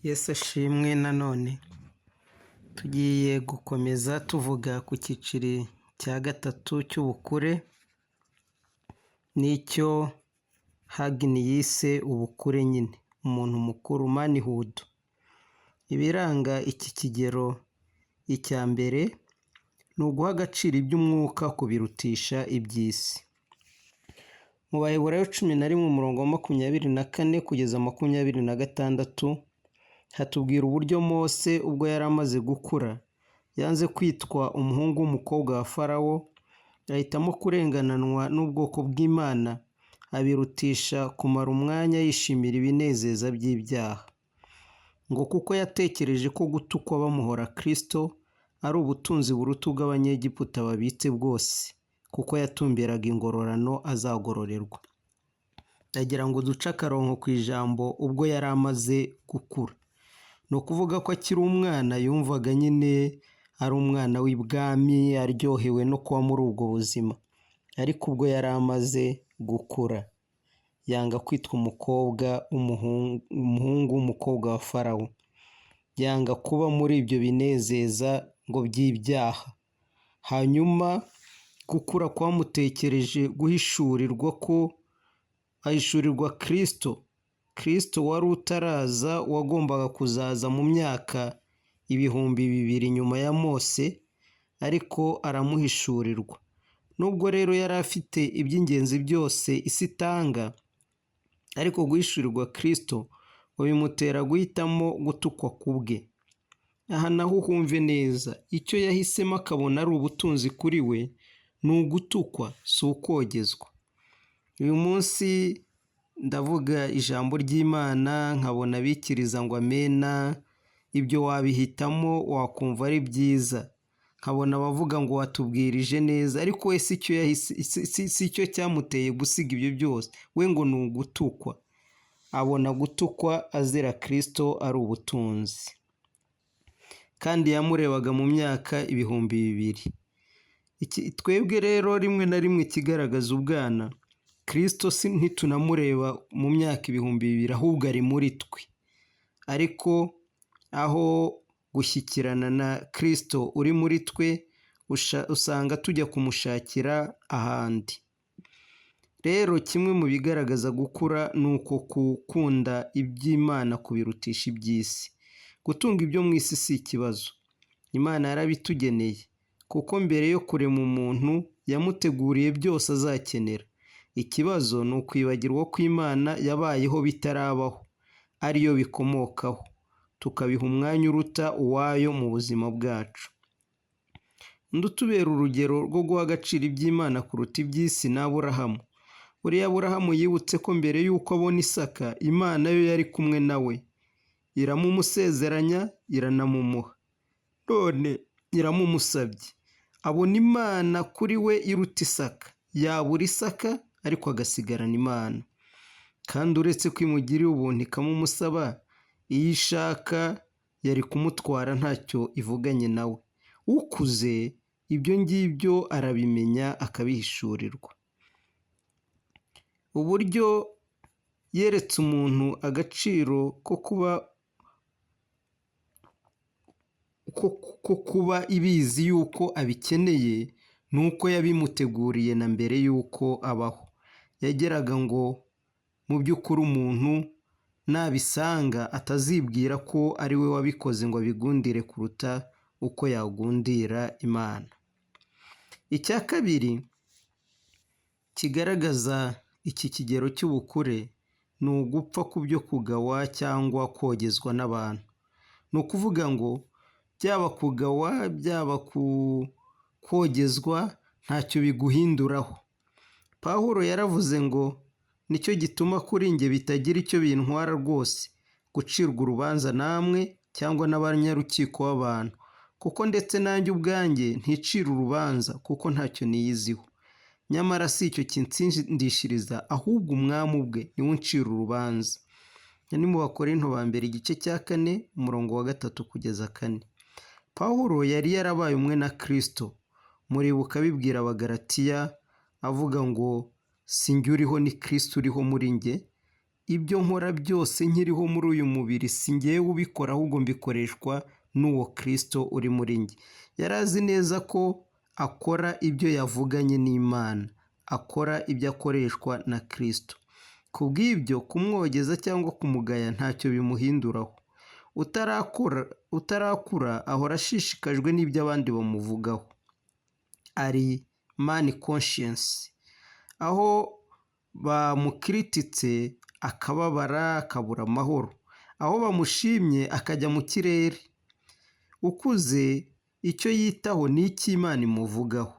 Yesu ashimwe nanone, tugiye gukomeza tuvuga ku cyiciro cya gatatu cy'ubukure, n'icyo Hagin yise ubukure nyine, umuntu mukuru manhood. Ibiranga iki kigero, icya mbere ni uguha agaciro iby'umwuka kubirutisha iby'isi. Mu Baheburayo 11 umurongo wa 24 kugeza 26, hatubwira uburyo Mose ubwo yari amaze gukura, yanze kwitwa umuhungu w'umukobwa wa Farawo, ahitamo kurengananwa n'ubwoko bw'Imana, abirutisha kumara umwanya yishimira ibinezeza by'ibyaha. Ngo kuko yatekereje ko gutukwa bamuhora Kristo ari ubutunzi buruta ubw'Abanyegiputa babitse bwose, kuko yatumberaga ingororano azagororerwa. Ndagira ngo duce akarongo ku ijambo ubwo yari amaze gukura. Ni ukuvuga ko akiri umwana yumvaga nyine ari umwana w'ibwami, aryohewe no kuba muri ubwo buzima. Ariko ubwo yari amaze gukura, yanga kwitwa umukobwa umuhungu w'umukobwa wa Farawo. Yanga kuba muri ibyo binezeza ngo by'ibyaha. Hanyuma gukura kwamutekereje guhishurirwa ko ahishurirwa Kristo. Kristo wari utaraza wagombaga kuzaza mu myaka 2000 nyuma ya Mose, ariko aramuhishurirwa. Nubwo rero yari afite iby'ingenzi byose isi itanga, ariko guhishurirwa Kristo ngo bimutera guhitamo gutukwa ku bwe. Aha naho uhumve neza, icyo yahisemo akabona ari ubutunzi kuri we, ni ugutukwa, si ukogezwa. Uyu munsi ndavuga ijambo ry'Imana nkabona abikiriza ngo amena, ibyo wabihitamo wakumva ari byiza. Nkabona abavuga ngo watubwirije neza, ariko we si cyo cyamuteye gusiga ibyo byose, we ngo ni ugutukwa. Abona gutukwa azira Kristo ari ubutunzi. Kandi yamurebaga mu myaka 2000. Twebwe rero rimwe na rimwe ikigaragaza ubwana, Kristo si ntitunamureba mu myaka 2000, ahubwo ari muri twe. Ariko aho gushyikirana na Kristo uri muri twe, usanga tujya kumushakira ahandi. Rero kimwe mu bigaragaza gukura ni uko gukunda iby'Imana kubirutisha iby'isi. Gutunga ibyo mu isi si ikibazo. Imana yarabitugeneye, kuko mbere yo kurema umuntu yamuteguriye byose azakenera. Ikibazo ni ukwibagirwa ko Imana yabayeho bitarabaho, ariyo bikomokaho, tukabiha umwanya uruta uwayo mu buzima bwacu. Undi utubera urugero rwo guha agaciro iby'Imana kuruta iby'isi ni Aburahamu. Buriya Aburahamu yibutse ko mbere y'uko abona Isaka, Imana yo yari kumwe nawe, iramumusezeranya, iranamumuha. None iramumusabye. Abona Imana kuri we iruta Isaka. Yabura Isaka ariko agasigarana Imana. Kandi uretse ko imugiriye ubuntu ikamumusaba, iyo ishaka yari kumutwara ntacyo ivuganye nawe. Ukuze ibyo ngibyo arabimenya akabihishurirwa. Uburyo yeretse umuntu agaciro ko kuba ibizi yuko abikeneye, ni uko yabimuteguriye na mbere y'uko abaho. Yageraga ngo mu by'ukuri umuntu nabisanga atazibwira ko ari we wabikoze ngo abigundire kuruta uko yagundira Imana. Icya kabiri kigaragaza iki kigero cy'ubukure ni ugupfa ku byo kugawa cyangwa kogezwa n'abantu. Ni ukuvuga ngo byaba kugawa, byaba kogezwa, ntacyo biguhinduraho. Pawulo yaravuze ngo nicyo gituma kuri njye bitagira icyo bintwara rwose gucirwa urubanza namwe cyangwa n'abanyarukiko b'abantu, kuko ndetse nanjye ubwanjye nticira urubanza kuko ntacyo niyiziho. Nyamara si icyo kinsindishiriza, ahubwo Umwami ubwe niwe uncira urubanza. Ni mu Bakorinto ba mbere igice cya 4 umurongo wa 3 kugeza 4. Pawulo yari yarabaye umwe na Kristo. Muribuka abibwira Abagalatiya avuga ngo si njye uriho ni Kristo uriho muri njye. Ibyo nkora byose nkiriho muri uyu mubiri si ngewe ubikora, ahubwo mbikoreshwa n'uwo Kristo uri muri njye. Yari azi neza ko akora ibyo yavuganye n'Imana, akora ibyo akoreshwa na Kristo. Ku bw'ibyo kumwogeza cyangwa kumugaya ntacyo bimuhinduraho. Utarakura ahora ashishikajwe n'ibyo abandi bamuvugaho. Ari man conscious, aho bamukirititse akababara akabura amahoro, aho bamushimye akajya mu kirere. Ukuze icyo yitaho ni icyo Imana imuvugaho,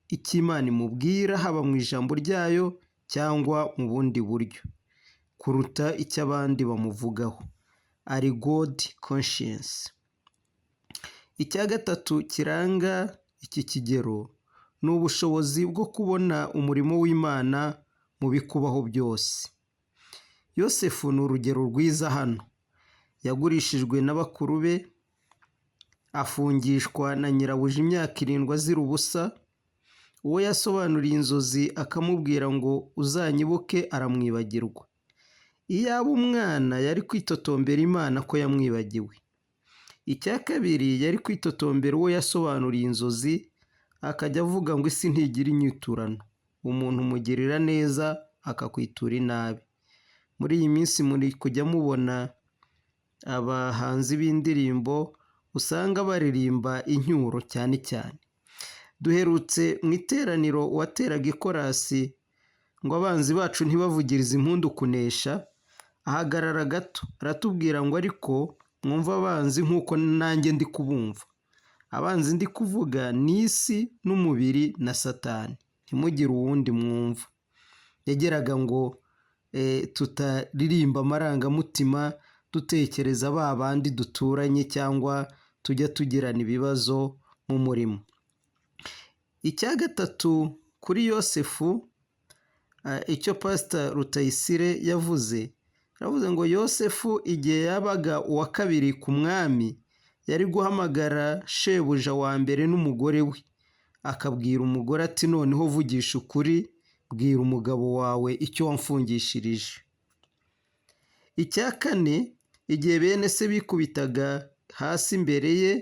icyo Imana imubwira haba mu ijambo ryayo cyangwa mu bundi buryo, kuruta icyo abandi bamuvugaho. Ari God conscious. Icya gatatu kiranga iki kigero ni ubushobozi bwo kubona umurimo w'Imana mu bikubaho byose. Yosefu ni urugero rwiza hano. Yagurishijwe na bakuru be, afungishwa na nyirabuja imyaka 7 azira ubusa. Uwo yasobanuriye inzozi akamubwira ngo uzanyibuke, aramwibagirwa. Iyaba umwana yari kwitotombera Imana ko yamwibagiwe. Icya kabiri, yari kwitotombera uwo yasobanuriye inzozi, akajya avuga ngo isi ntigira inyiturano, umuntu umugirira neza akakwitura inabi. Muri iyi minsi muri kujya mubona abahanzi b'indirimbo usanga baririmba incyuro cyane cyane. Duherutse mu iteraniro uwateraga ikorasi ngo abanzi bacu ntibavugirize impundu kunesha, ahagarara gato aratubwira ngo ariko mwumve abanzi nk'uko nanjye ndi kubumva. Abanzi ndi kuvuga ni isi n'umubiri na Satani, ntimugire uwundi mwumva. Yageraga ngo tutaririmba amarangamutima dutekereza ba bandi duturanye cyangwa tujya tugirana ibibazo mu murimo. Icya gatatu kuri Yosefu, icyo Pasita Rutayisire yavuze, yaravuze ngo Yosefu igihe yabaga uwa kabiri ku mwami, yari guhamagara shebuja wa mbere n'umugore we, akabwira umugore ati noneho vugisha ukuri, bwira umugabo wawe icyo wamfungishirije. Icya kane, igihe bene se bikubitaga hasi imbere ye,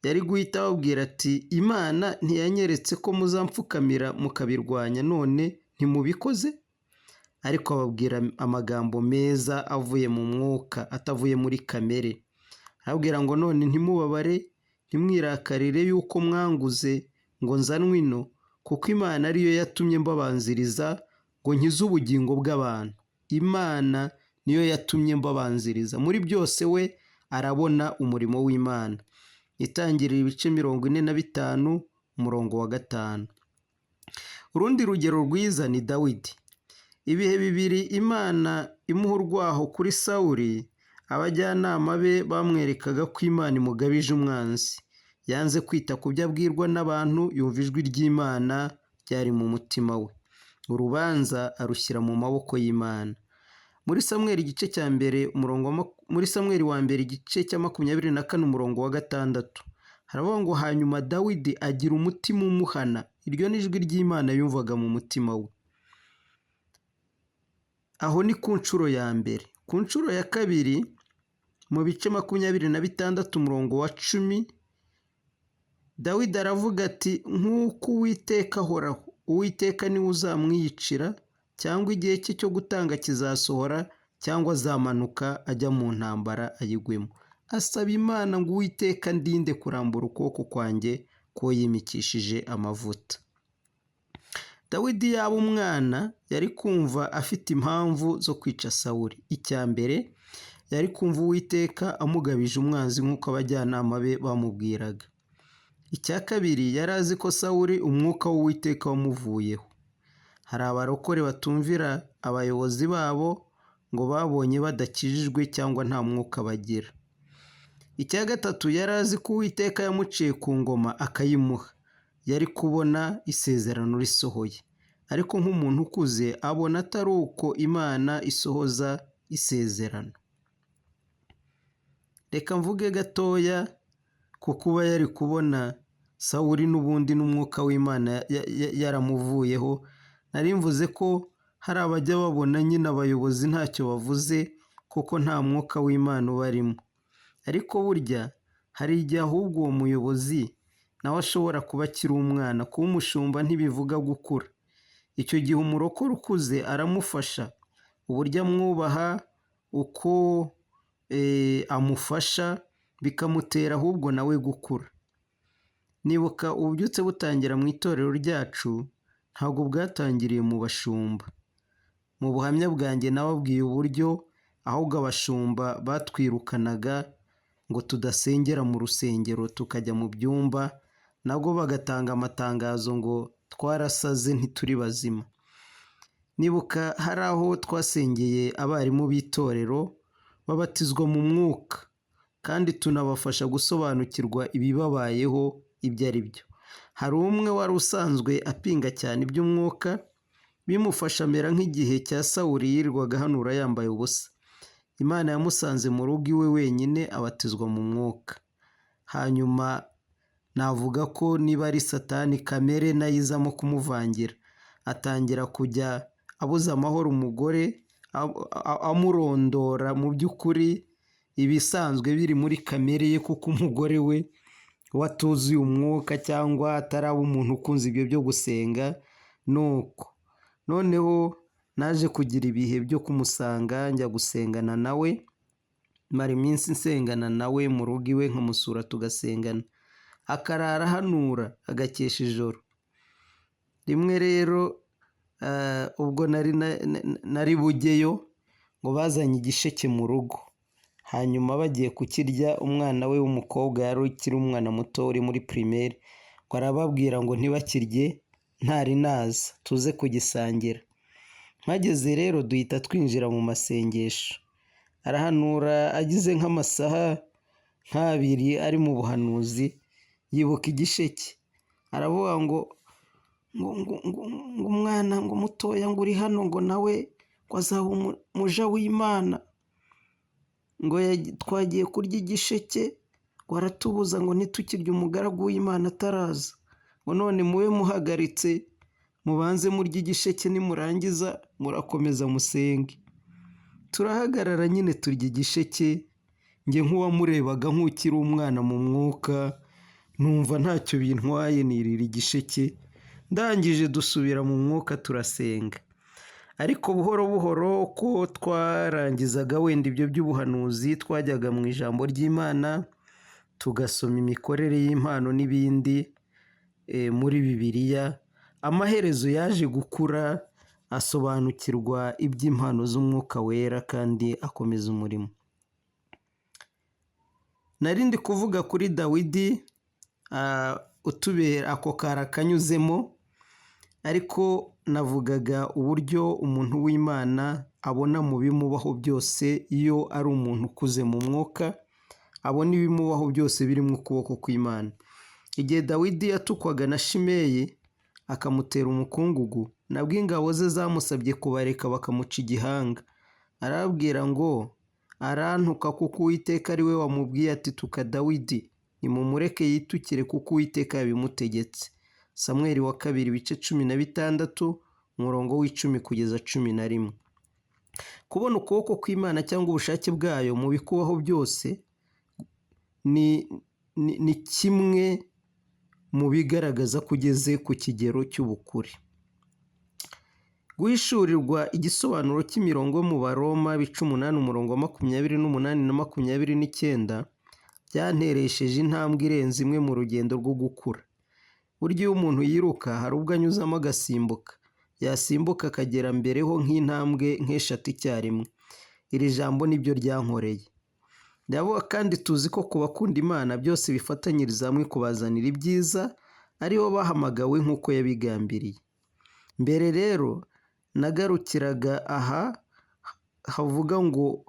yari guhita ababwira ati Imana ntiyanyeretse ko muzampfukamira mukabirwanya, none ntimubikoze? Ariko ababwira amagambo meza avuye mu mwuka, atavuye muri kamere. Arababwira ngo none ntimubabare, ntimwirakarire yuko mwanguze ngo nzanwe ino, kuko Imana ariyo yatumye mbabanziriza ngo nkize ubugingo bw'abantu. Imana niyo yatumye mbabanziriza. Muri byose we arabona umurimo w'Imana. Itangirira ibice 45 umurongo wa 5. Urundi rugero rwiza ni Dawidi. Ibihe bibiri Imana imuha urwaho kuri Sawuli, abajyanama be bamwerekaga ko Imana imugabije umwanzi. Yanze kwita ku byo abwirwa n'abantu, yumva ijwi ry'Imana ryari mu mutima we. Urubanza arushyira mu maboko y'Imana. Muri Samweli igice cya mbere umurongo muri Samweli wa mbere igice cya 24 umurongo wa 6 haravuga ngo hanyuma Dawidi agira umutima umuhana. Iryo ni ijwi ry'Imana yumvaga mu mutima we. Aho ni ku nshuro ya mbere. Ku nshuro ya kabiri mu bice 26 umurongo wa 10, Dawidi aravuga ati nk'uko Uwiteka ahoraho, Uwiteka niwe uzamwiyicira, cyangwa igihe cye cyo gutanga kizasohora, cyangwa azamanuka ajya mu ntambara ayigwemo. Asaba Imana ngo Uwiteka ndinde kurambura ukuboko kwanjye ko yimikishije amavuta. Dawidi yaba umwana yari kumva afite impamvu zo kwica Sawuli. Icya mbere, yari kumva Uwiteka amugabije umwanzi nk'uko abajyanama be bamubwiraga. Icya kabiri, yari azi ko Sawuli umwuka w'Uwiteka wamuvuyeho. Hari abarokore batumvira abayobozi babo ngo babonye badakijijwe cyangwa nta mwuka bagira. Icya gatatu, yari azi ko Uwiteka yamuciye ku ngoma akayimuha. Yari kubona isezerano risohoye. Ariko nk'umuntu ukuze abona atari uko Imana isohoza isezerano. Reka mvuge gatoya ku kuba yari kubona Sawuli n'ubundi n'umwuka w'Imana yaramuvuyeho. Nari mvuze ko Hari abajya babona nyine abayobozi ntacyo bavuze kuko nta mwuka w'Imana ubarimo. Ariko burya hari igihe ahubwo uwo muyobozi nawe ashobora kuba akiri umwana, kuba umushumba ntibivuga gukura. Icyo gihe umurokore ukuze aramufasha, uburyo amwubaha, uko amufasha, bikamutera ahubwo nawe gukura. Nibuka ububyutse butangira mu itorero ryacu, ntabwo bwatangiriye mu bashumba. Mu buhamya bwanjye nababwiye uburyo ahubwo abashumba batwirukanaga ngo tudasengera mu rusengero tukajya mu byumba, nabwo bagatanga amatangazo ngo twarasaze ntituri bazima. Nibuka hari aho twasengeye abarimu b'itorero babatizwa mu mwuka kandi tunabafasha gusobanukirwa ibibabayeho ibyo ari byo. Hari umwe wari usanzwe apinga cyane iby'umwuka, bimufasha amera nk'igihe cya Sawuli yirirwaga ahanura yambaye ubusa. Imana yamusanze mu rugo iwe wenyine abatizwa mu mwuka. Hanyuma navuga ko niba ari Satani kamere nayo izamo kumuvangira, atangira kujya abuza amahoro umugore, amurondora mu by'ukuri ibisanzwe biri muri kamere ye, kuko umugore we watuzuye umwuka cyangwa ataraba umuntu ukunze ibyo byo gusenga, nuko noneho naje kugira ibihe byo kumusanga njya gusengana nawe, mara iminsi nsengana nawe mu rugo iwe nkamusura tugasengana, akarara ahanura agakesha ijoro. Rimwe rero ubwo nari bujyeyo ngo bazanye igisheke mu rugo, hanyuma bagiye kukirya umwana we w'umukobwa yari ukiri umwana muto uri muri primaire, ngo arababwira ngo ntibakirye ntari naza tuze kugisangira. Mpageze rero duhita twinjira mu masengesho, arahanura agize nk'amasaha nk'abiri ari mu buhanuzi, yibuka igisheke aravuga ngo ngo umwana ngo mutoya ngo uri hano ngo nawe ngo azaba umuja w'Imana, ngo twagiye kurya igisheke ngo aratubuza ngo ntitukirye umugaragu w'Imana ataraza, ngo none mube muhagaritse mubanze murye igisheke nimurangiza murakomeza musenge. Turahagarara nyine turya igisheke, njye nk'uwamurebaga nk'ukiri umwana mu mwuka, numva ntacyo bintwaye nirira igisheke, ndangije dusubira mu mwuka turasenga. Ariko buhoro buhoro uko twarangizaga wenda ibyo by'ubuhanuzi, twajyaga mu ijambo ry'Imana, tugasoma imikorere y'impano n'ibindi muri Bibiliya, amaherezo yaje gukura asobanukirwa iby'impano z'umwuka wera kandi akomeza umurimo. Nari ndi kuvuga kuri Dawidi utubera ako kara kanyuzemo, ariko navugaga uburyo umuntu w'Imana abona mu bimubaho byose iyo ari umuntu ukuze mu mwuka, abona ibimubaho byose biri mu kuboko kw'Imana. Igihe Dawidi yatukwaga na Shimeyi akamutera umukungugu, nabwo ingabo ze zamusabye kubareka bakamuca igihanga. Arababwira ngo arantuka kuko Uwiteka ari we wamubwiye ati tuka Dawidi, nimumureke yitukire kuko Uwiteka yabimutegetse. Samweli wa kabiri ibice 16 umurongo wa 10 kugeza 11. Kubona ukuboko kw'Imana cyangwa ubushake bwayo mu bikubaho byose ni kimwe mu bigaragaza ko ugeze ku kigero cy'ubukure. Guhishurirwa igisobanuro cy'imirongo yo mu Baroma ibice 8 umurongo wa 28 na 29 byanteresheje intambwe irenze imwe mu rugendo rwo gukura. Burya iyo umuntu yiruka hari ubwo anyuzamo agasimbuka, yasimbuka akagera mbereho nk'intambwe nk'eshatu icyarimwe. Iri jambo nibyo ryankoreye. Ndavuga kandi tuzi ko ku bakunda Imana byose bifatanyiriza hamwe kubazanira ibyiza, aribo bahamagawe nk'uko yabigambiriye. Mbere rero nagarukiraga aha havuga ngo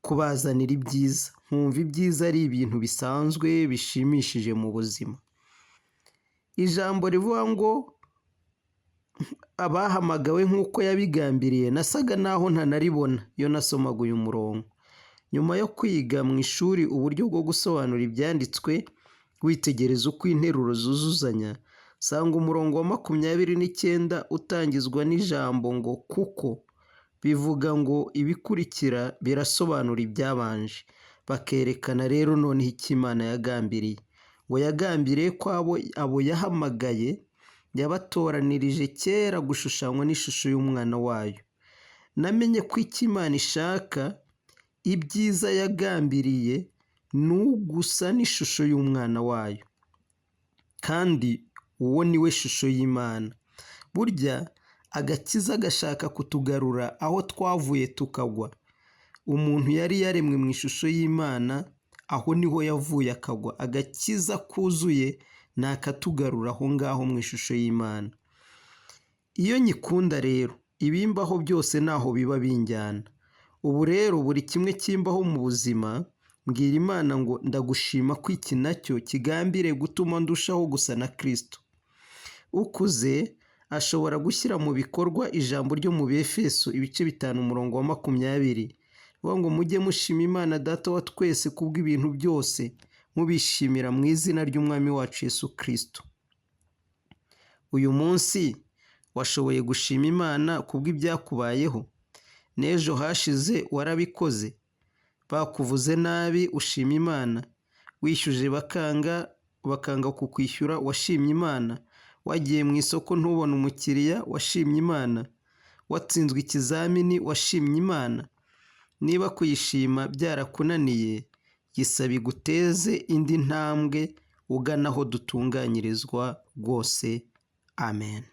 kubazanira ibyiza, nkumva ibyiza ari ibintu bisanzwe bishimishije mu buzima. Ijambo rivuga ngo abahamagawe nk'uko yabigambiriye nasaga naho ntanaribona iyo nasomaga uyu murongo. Nyuma yo kwiga mu ishuri uburyo bwo gusobanura ibyanditswe, witegereza uko interuro zuzuzanya, Sanga umurongo wa 29 utangizwa n'ijambo ngo kuko, bivuga ngo ibikurikira birasobanura ibyabanje. Bakerekana rero noneho icyo Imana yagambiriye. Ngo yagambiriye ko abo yahamagaye yabatoranirije kera gushushanywa n'ishusho y'umwana wayo. Namenye ko icyo Imana ishaka, ibyiza yagambiriye ni ugusa n'ishusho y'umwana wayo. Kandi uwo ni we shusho y'Imana. Burya agakiza gashaka kutugarura aho twavuye tukagwa. Umuntu yari yaremwe mu ishusho y'Imana, aho niho yavuye akagwa. Agakiza kuzuye ni akatugarura aho ngaho mu ishusho y'Imana. Iyo nyikunda rero, ibimbaho byose ntaho biba binjyana. Ubu rero buri kimwe kimbaho mu buzima, mbwira Imana ngo ndagushima ko iki nacyo kigambiriye gutuma ndushaho gusa na Kristo. Ukuze ashobora gushyira mu bikorwa ijambo ryo mu Befeso ibice 5 umurongo wa 20, rivuga ngo mujye mushima Imana Data wa twese kubw'ibintu byose, mubishimira mu izina ry'Umwami wacu Yesu Kristo. Uyu munsi washoboye gushima Imana kubw'ibyakubayeho? N'ejo hashize warabikoze? Bakuvuze nabi ushima Imana, wishyuje bakanga kukwishyura washimye Imana, wagiye mu isoko ntubone umukiriya washimye Imana, watsinzwe ikizamini washimye Imana. Niba kuyishima byarakunaniye, gisaba iguteze indi ntambwe ugana aho dutunganyirizwa rwose. Amen.